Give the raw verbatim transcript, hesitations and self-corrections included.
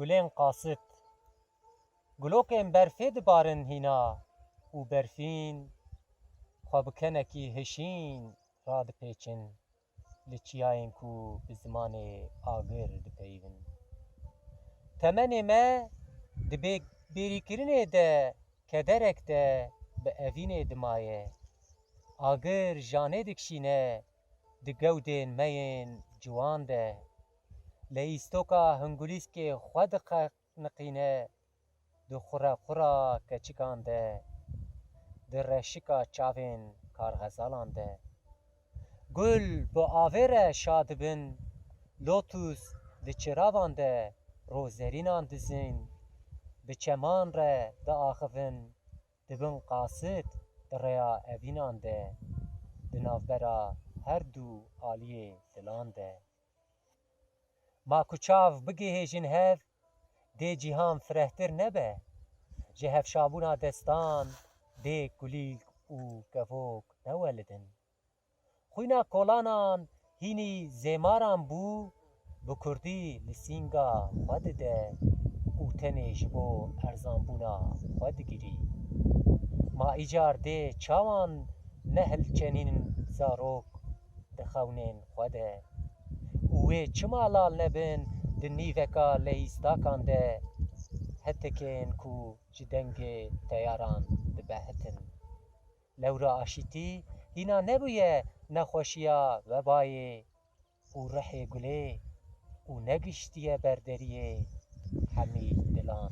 Gulên qasit. Gulokên berfê dibarin hîna û berfîn xwe bi kenekî hişîn radipêçin li çiyayên ku bi zimanê agir dipeyivin. Temenê me di bê-, bêrîkirinê de, kederek de, bi evînê dimaye. Agir janê dikişîne di gewdên me yên ciwan de. Lê îstoka hingulîskê xwe diqeniqîne di xurequra keçikan de, di reşika çavên karxezalan de. Gul bi avê re şa dibin, lotus di çiravan de rozerînan dizin, bi çeman re diaxivin, dibin qasit di rêya evînan de, di navbera her du aliyê dilan de. Ma ku çav bigihêjin hev, dê cîhan firehtir nebe, ji hevşabûna destan dê kulîlk û kevok newelidin. Xwîna kolanan hînî zêmaran bû, bi kurdî li sînga xwe dide û tenê ji bo erzanbûna xwe digirî. Ma îcar dê çawan nehilçenînin zarok di xewnên xwe de? Û wê çima lal nebin di nîveka leyîstakan de, hetikên ku ji dengê teyaran dibehitin? Lewra aşîtî hîna nebûye nexweşiya vebayê û rihê gulê û negiştiye ber deriyê hemî dilan.